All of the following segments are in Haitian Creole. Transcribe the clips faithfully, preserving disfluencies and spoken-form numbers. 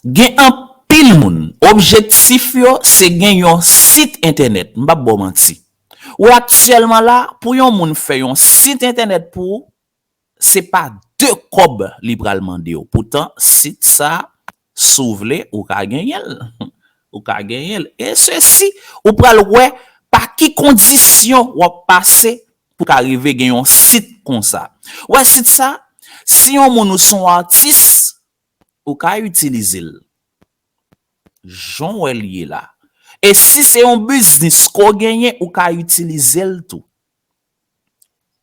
Gen anpil moun, objektif yo se gen yon sit entènèt. M p ap ba w manti. Ou aktyèlman la, pou yon moun fè yon sit entènèt pou ou, se pa de kòb li pral mande w. Poutan, sit sa, si w vle, ou ka genyen l. Ou ka genyen l. E sesi, ou pral wè pa ki kondisyon w ap pase pou w ka rive gen yon sit konsa. Ou wè sit sa, si yon moun ou se yon atis, ou ka itilize l jan w wè l ye la. E si se yon biznis ke w genyen, ou ka itilize l tou.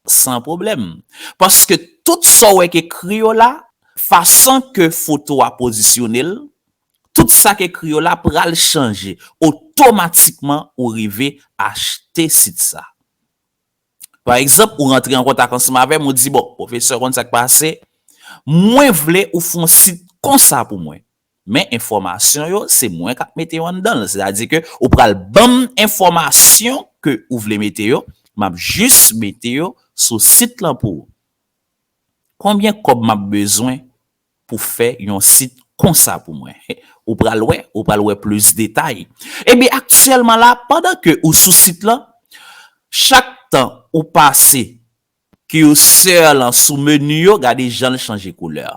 San pwoblèm. Paske tout sa w wè k ekri yo la, fason ke foto a pozisyone l, tout sa k ekri yo la pral chanje. Otomatikman, ou rive achte sit sa. Pa egzanp, ou rantre an kontak ansanm avè m, ou di, "Bon, pwofesè, konn sa k pase, mwen vle ou fè yon sit konsa pou mwen." Men enfòmasyon yo, se mwen k ap mete yo anndan l. Sètadi ke ou pral ban m enfòmasyon ke ou vle mete yo, m ap jis mete yo sou sit lan pou ou. Konbyen kòb m ap bezwen pou fè yon sit konsa pou mwen? Ou pral wè, ou pral wè plis detay. Ebyen, aktyèlman la, pandan ke ou sou sit lan, chak tan ou pase kirsè lan sou meni yo, gade jan l chanje koulè.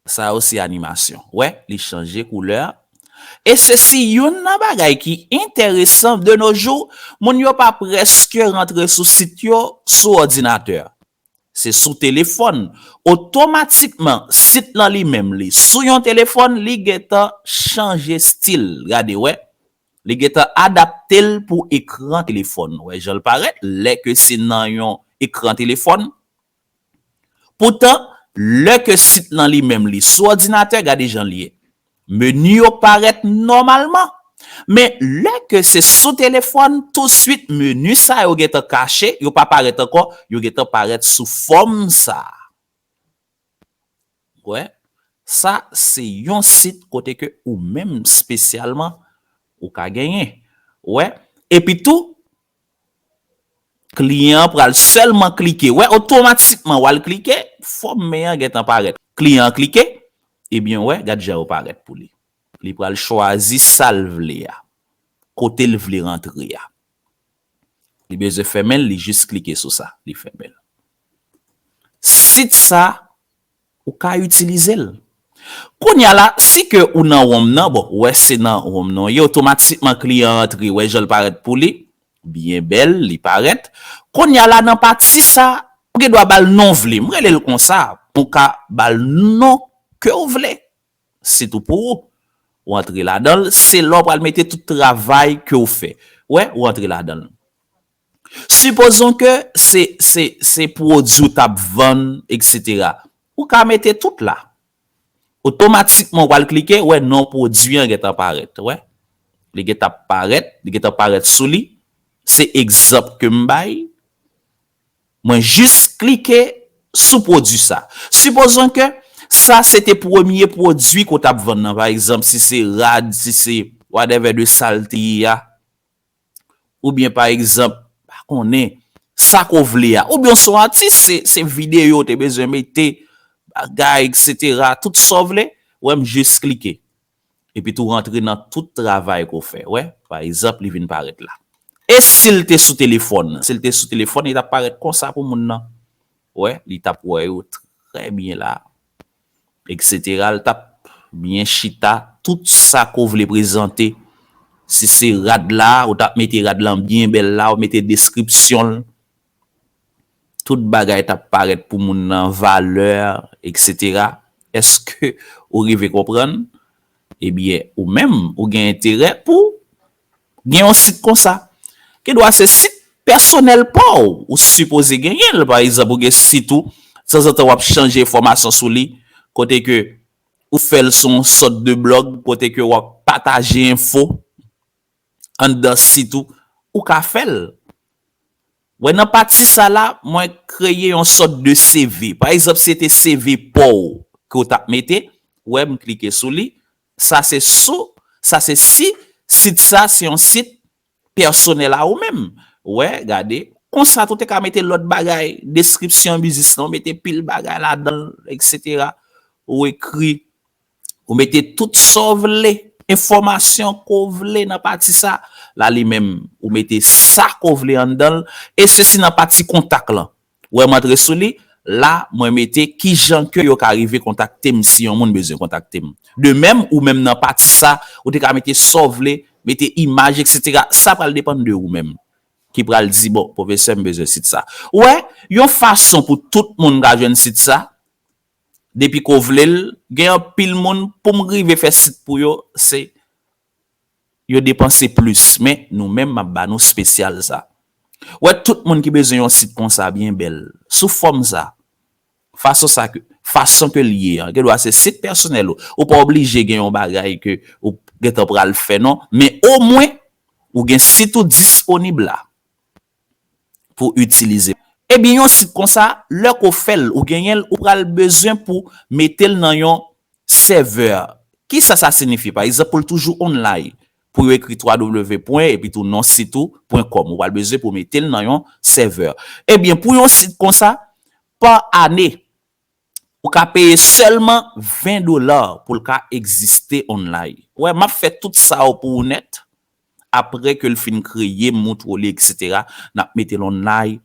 Sa yo se animasyon. Wè, li chanje koulè. E sesi youn nan bagay ki enteresan de nos jours, moun yo pa prèske rantre sou sit yo sou òdinatè. Se sou telefòn. Otomatikman, sit lan li menm li, sou yon telefòn, li gentan chanje stil. Gade, wè. Li gentan adapte l pou ekran telefòn. Wè, jan l parèt, lè ke se nan yon ekran telefòn. Poutan, lè ke sit lan li menm li sou òdinatè, gade jan l ye. Meni yo parèt nòmalman. Men, lè ke se sou telefòn, tousuit, meni sa yo gentan kache, yo pa parèt ankò, yo gentan parèt sou fòm sa. Wè, sa se yon sit kote ke ou menm espesyalman ou ka genyen. Wè, epi tou, kliyan an pral sèlman klike. Wè, otomatikman, w al klike, fòm men an gentan parèt. Kliyan an klike, ebyen, wè, gad jan yo parèt pou li. Li pral chwazi sa l vle a, kote l vle rantre a. Li bezwen fèmen l, li jis klike sou sa, li fèmen l. Sit sa, ou ka itilize l. Kounye a la, si ke ou nan wonm nan, bon, ou wè se nan wonm nan w ye, otomatikman kliyan an antre, wè jan l parèt pou li, byen bèl, li parèt. Kounye a la, nan pati sa, ou gen dwa ba l non w vle. M rele l konsa, ou ka ba l non ke w vle. Sit ou pou ou. Ou antre ladan l, se la w pral mete tout travay ke w fè. Wè, ou antre ladan l. Sipozon ke se, se, se pwodui w t ap vann, etsetera. Ou ka mete tout la. Otomatikman, w pral klike, wè, non pwodui an gentan parèt, wè. Li gentan parèt, li gentan parèt sou li. Se egzanp ke m bay. Mwen jis klike sou pwodui sa. Sipozon ke sa se te premye pwodui ke w t ap vann nan. Pa egzanp, si se rad, si se whatever de sa l te ye a. Oubyen pa egzanp, pa konnen, sa ke w vle a. Oubyen w se yon atis, se, se videyo w te bezwen mete, bagay, etsetera. Tout sa w vle, wè m jis klike. Epi tou rantre nan tout travay ke w fè. Wè, pa egzanp, li vin parèt la. E si l te sou telefòn? Si l te sou telefòn, li t ap parèt konsa pou moun nan. Wè, li t ap wè yo trè byen la, etsetera. L t ap byen chita, tout sa ke w vle prezante. Si se rad la, ou t ap mete rad lan byen bèl la, ou mete deskripsyon l. Tout bagay t ap parèt pou moun nan, valè, etsetera. Èske ou rive konprann? Ebyen, ou menm, ou gen enterè pou gen yon sit konsa. Gen dwa se sit pèsonèl pa w, ou sipoze genyen l. Pa egzanp, ou gen sit ou, tanzantan w ap chanje enfòmasyon sou li, kote ke ou fè l sou yon sòt de blòg, kote ke w ap pataje enfo anndan sit ou, ou ka fè l. Wè, nan pati sa la, mwen kreye yon sòt de C V. Pa egzanp, si se te C V pa w ke w t ap mete, wè, m klike sou li. Sa se sou, sa se si sit sa se yon sit pèsonèl a ou menm. Wè, gade, konsa tou te ka mete lòt bagay, deskripsyon biznis lan, ou mete pil bagay ladan l, etsetera. Ou ekri, Ou mete tout sa w vle, enfòmasyon ke w vle nan pati sa. La li menm, ou mete sa ke w vle anndan l. E sesi nan pati kontak lan. Wè m antre sou li, la mwen mete kijan ke yo ka rive kontakte m si yon moun bezwen kontakte m. De menm, ou menm nan pati sa, ou te ka mete sa w vle, mete imaj, etsetera. Sa pral depann de ou menm ki pral di, bon, pwofesè, m bezwen sit sa. Ou wè, yon fason pou tout moun ka jwenn sit sa, depi ke w vle l, gen anpil moun, pou m rive fè sit pou yo, se yo depanse plis. Men nou menm, m ap ba nou espesyal sa. Ou wè, tout moun ki bezwen yon sit konsa byen bèl, sou fòm sa, fason sa ke, fason ke l ye an, gendwa se sit pèsonèl ou. Ou pa oblije gen yon bagay ke ou gentan pral fè, non. Men omwen, ou gen sit ou disponib la pou itilize. Ebyen, yon sit konsa, lè ke w fè l, ou genyen l, ou pral bezwen pou mete l nan yon sèvè. Kisa sa siyifi? Pa egzanp, pou l toujou online, pou yo ekri w w w pwen epi tou non sit ou pwen kòm. Ou pral bezwen pou mete l nan yon sèvè. Ebyen, pou yon sit konsa, pa ane, ou ka peye sèlman ven dola pou l ka egziste online. Wè, m ap fè tout sa yo pou ou nèt. Apre ke l fin kreye, moutre w li, etsetera, n ap mete l online,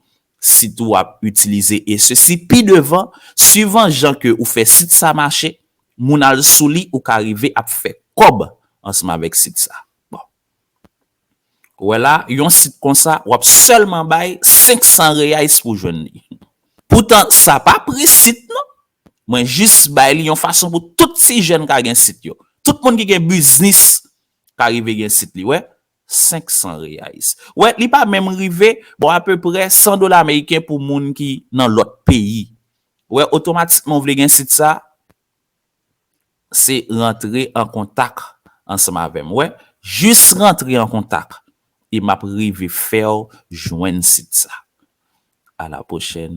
sit ou ap itilize. E sesi pi devan, suivan jan ke ou fè sit sa mache, moun al sou li, ou ka rive ap fè kòb ansanm avèk sit sa. Bon. Ou wè la, yon sit konsa, w ap sèlman bay senk san reais pou jwenn li. Poutan, sa pa pri sit, non. Mwen jis bay li yon fason pou tout ti jèn ka gen sit yo. Tout moun ki gen biznis ka rive gen sit li, wè. Senk san reais. Wè, li pa menm rive, bon, apeprè san dola ameriken pou moun ki nan lòt peyi. Wè, otomatikman, w vle gen sit sa, se rantre an kontak ansanm avè m. Wè, jis rantre an kontak, e m ap rive fè w jwenn sit sa. A la pwochèn.